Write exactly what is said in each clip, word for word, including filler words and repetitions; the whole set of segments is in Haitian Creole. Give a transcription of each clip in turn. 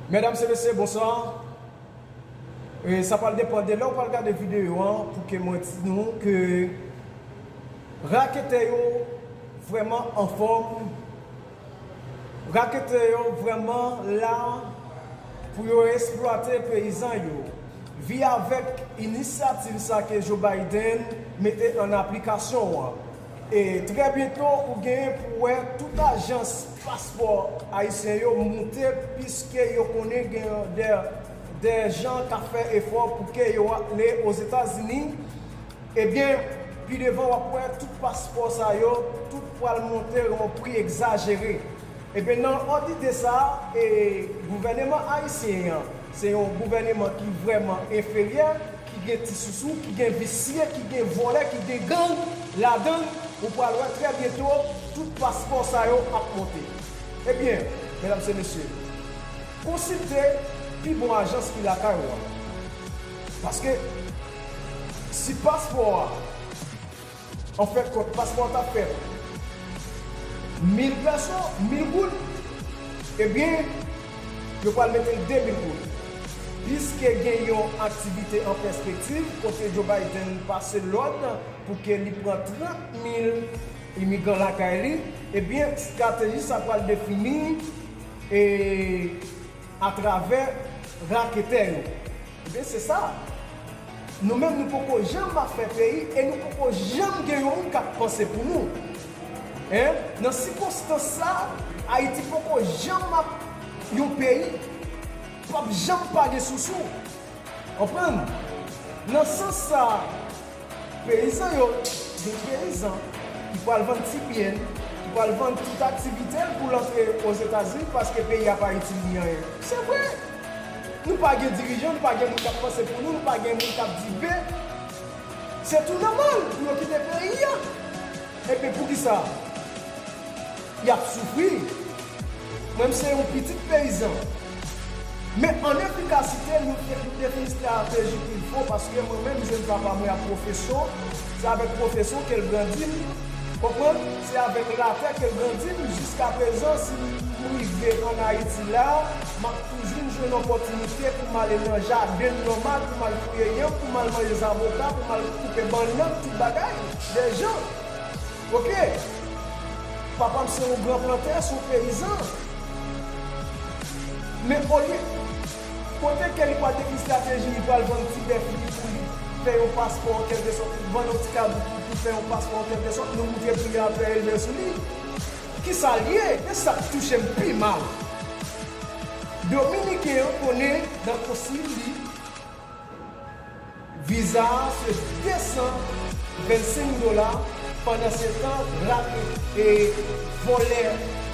Medam e mesye, bonswa. E sa pral depann de lè w pral gade videyo an pou ke mwen di nou ke raketè yo vrèman anfòm. Raketè yo vrèman la pou yo eksplwate peyizan yo. Vi avèk inisyativ sa ke Joe Biden mete an aplikasyon an. E trè byento, ou genyen pou wè tout ajans paspò ayisyen yo moute, piske yo konnen gen de, de jan k ap fè efò pou ke yo ale Ozetazini. Ebyen, pi devan w ap wè tout paspò sa yo, tout pral monte yon pri egzajere. Ebyen, nan òd ide sa, e, gouvèneman ayisyen an, se yon gouvèneman ki vrèman enferyè, ki gen ti sousou, ki gen visye, ki gen vòlè, ki gen gang ladan l, ou pral wè trè byento, tout paspò sa yo ap monte. Ebyen, medam e mesye, konsilte pi bon ajans ki lakay ou an. Paske si paspò a, an fen de kont, paspò a t ap fè mil pèso, mil goud, ebyen, yo pral mete l de mil goud. Piske gen yon aktivite an pèspektiv kote Joe Biden pase lòd pou ke li pran trant mil imigran lakay li, ebyen, estrateji sa pral defini e atravè raketè yo. Ebyen, se sa. Nou menm, nou poko janm ap fè peyi e nou poko janm gen yon moun k ap panse pou nou. Hein? Nan sikonstans sa, Ayiti poko janm ap yon peyi, p ap janm pa gen sousou. Konprann? Nan sans sa, peyizan yo, gen peyizan ki pral vann ti byen l, ki pral vann tout aktivite l pou l antre Ozetazini paske peyi a pa itil li anyen. Se vre! Nou pa gen dirijan, nou pa gen moun k ap panse pou nou, nou pa gen moun k ap di B. Se tou nòmal pou yo kite peyi a. Ebyen, poukisa? Y ap soufri. Mwen, m se yon pitit peyizan. Men an efikasite, nou fè defini estrateji kilfo, paske mwen menm, jèn papa mwen ap pwofesyon, se avèk pwofesyon ke l grandi m, konprann? Se avèk latè ke l grandi m. Jiskaprezan, si m rive ann Ayiti la, m ap toujou jwenn opòtinite pou m ale nan jaden nòmal, pou m al fouye yanm, pou m al manje zaboka, pou m al koupe bannann, tout bagay. Dejan. Oke? Papa m se yon gran plantè, se yon peyizan. Men olye, kote ke li pral defini estrateji, li pral vann ti bèf li pou li fè yon paspò an kèlkesòt, li vann yon ti kabrit li pou fè yon paspò an kèlkesòt, nou moute pri a trè elve sou li. Kisa l ye? Men sa k touche m pi mal. Dominiken an konnen nan konsiy li, viza a se de san vennsenk dola, pandansetan, rat e vòlè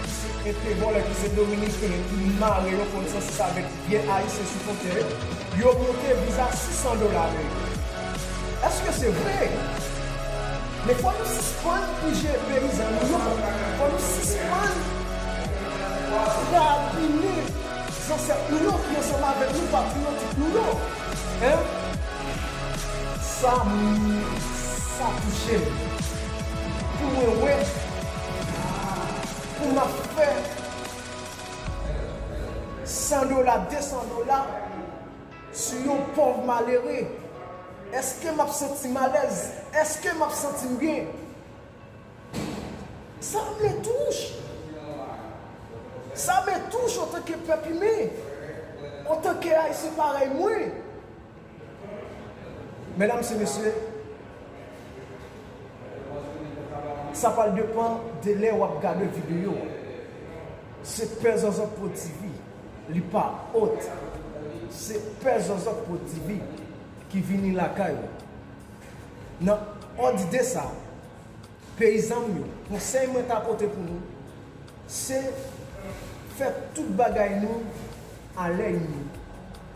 ki se, e vòlè ki se dominiken ki mare yon konsansis avèk vye ayisyen sou fwontyè yo, yo moute viza sis san dola ameriken. Èske se vre? Men fò nou sispann pije peyizan nou yo. Fò nou sispann rabine zansèt nou yo ki ansanm avèk nou, patriyotik nou yo. Hein? Sa, sa touche m. Pou mwen wè, pou m ap fè san dola, de san dola sou yon pòv malere, èske m ap santi m alèz? Èske m ap santi m byen? Sa me touche. Sa me touche antanke pèp imen, antanke Ayisyen parèy mwen. Medam e mesye, sa pral depann de lè w ap gade videyo a. Se Pè Zòzòt Pwodivi, li pa ot. Se Pè Zòzòt Pwodivi ki vini lakay ou. Nan òd ide sa, peyizan m yo, konsèy mwen ta pote pou nou, se fè tout bagay nou a lèy nu.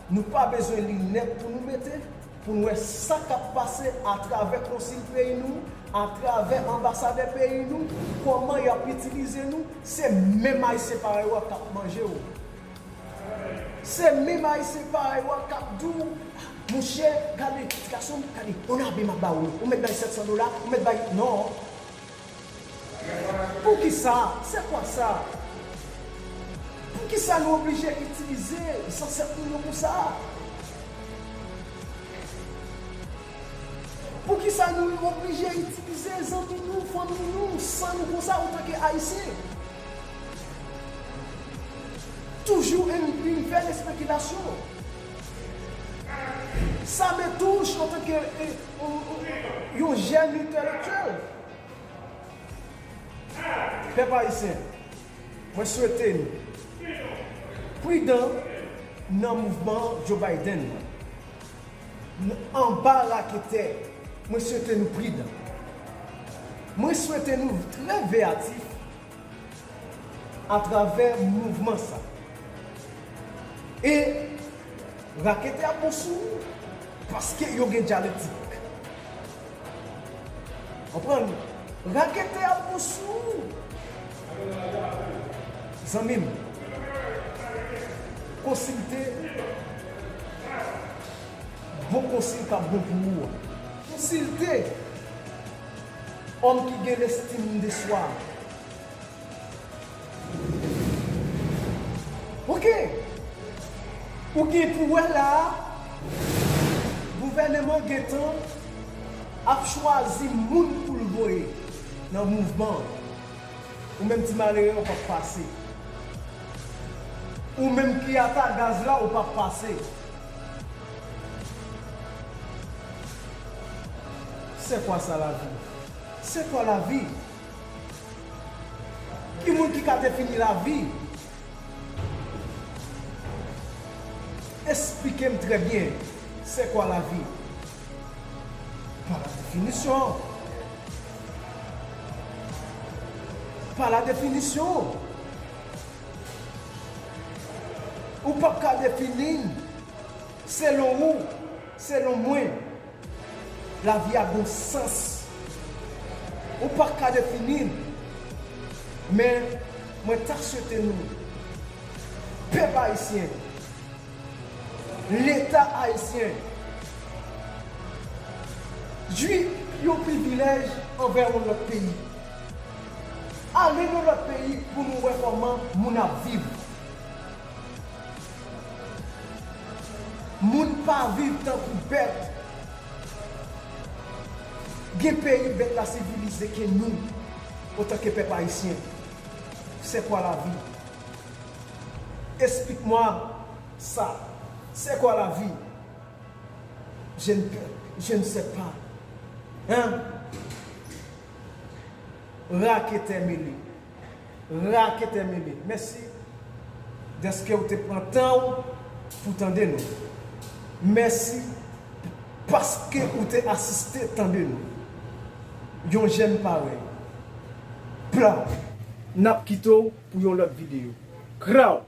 Nou pa bezwen linèt pou nou mete, pou n wè sa k ap pase atravè konsil peyi nou, atravè anbasadè peyi nou, kòman y ap itilize nou, se menm Ayisyen parèy ou a k ap manje w. Se menm Ayisyen parèy ou a k ap di w, monchè, gade, ti gason m, gade, on abe m ap ba ou, ou mèt bay sèt san dola, ou mèt bay, non. Poukisa? C'est quoi ça? Poukisa? Poukisa nou oblije itilize zansèt nou yo konsa? Poukisa nou oblije itilize zanmi nou, fanmi nou, san nou konsa antanke Ayisyen? Toujou en, en vèl espekilasyon. Sa me touche antanke, eh, yon, yon, yon jèn entelektyèl. Pèp ayisyen, mwen swete nou pridan nan mouvman Joe Biden nan. N-, anba raketè, mwen swete nou pridan. Mwen swete nou trè veyatif atravè mouvman sa. E raketè ap bon sou ou, paske yo gen dyalektik. Konprann? Raketè ap bon sou ou. Zanmi m, konsilte bon konsil k ap bon pou ou an. Konsilte òm ki gen lestim de swa. Ok. Ou gen pou wè la a, gouvèneman gentan ap chwazi moun pou l voye nan mouvman an. Ou menm ti malere, ou p ap pase. Ou menm ki ata gaz la, ou p ap pase. C'est quoi ça la vie? C'est quoi la vie? Ki moun ki ka defini lavi? Esplike m trè byen, c'est quoi la vie? Pa la definisyon. Pa la definisyon. Ou p ap ka defini l selon ou, selon mwen. Lavi a gon sans. Ou pa ka defini l. Men, mwen ta swete nou, pèp ayisyen, Leta ayisyen, jwi yon privilèj anvè yon lòt peyi. Ale nan lòt peyi pou nou wè kòman moun ap viv. Moun pa viv tankou bèt. Gen peyi bèt la sivilize ke nou, antanke pèp ayisyen. C'est quoi la vie? Explique-moi ça. C'est quoi la vie? Je ne peux, je ne sais pas. Hein? Raketè mele. Raketè mele. Mèsi dèske w te pran tan w pou tande nou. Mèsi paske ou te asiste tande nou. Yon jèn parèy. Plaw. N ap kite w pou yon lòt videyo. Kraw!